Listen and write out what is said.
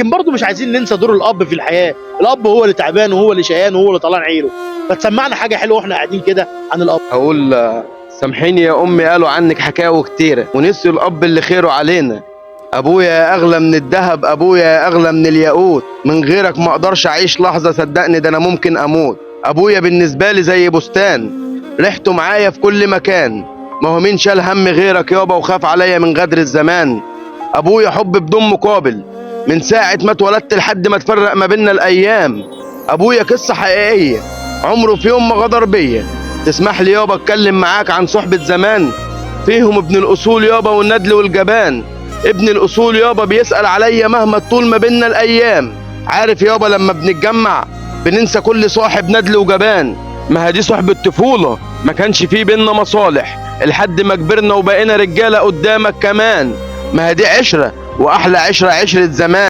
لكن برضه مش عايزين ننسى دور الاب في الحياة. الاب هو اللي تعبان وهو اللي شقيان وهو اللي طلعان عيله. فتسمعنا حاجة حلوة واحنا قاعدين كده عن الاب. اقول سامحيني يا امي، قالوا عنك حكاوي كتيرة ونسيوا الاب اللي خيره علينا. ابويا اغلى من الذهب، ابويا اغلى من الياقوت، من غيرك ما اقدرش اعيش لحظة، صدقني ده انا ممكن اموت. ابويا بالنسبة لي زي بستان، ريحته معايا في كل مكان. ما هو مين شال هم غيرك يابا وخاف عليا من غدر الزمان؟ ابويا حب بدون مقابل، من ساعة ما اتولدت لحد ما تفرق ما بيننا الايام. ابويا قصة حقيقية، عمره في يوم ما غدر بيا. تسمح لي يابا اتكلم معاك عن صحبه زمان؟ فيهم ابن الاصول يابا والندل والجبان. ابن الاصول يابا بيسأل عليا مهما طول ما بينا الايام. عارف يابا لما بنتجمع بننسى كل صاحب ندل وجبان. ما هدي صحبة طفولة، ما كانش فيه بينا مصالح لحد ما كبرنا وبقينا رجالة قدامك كمان. ما هدي عشرة، واحلى عشرة عشرة زمان.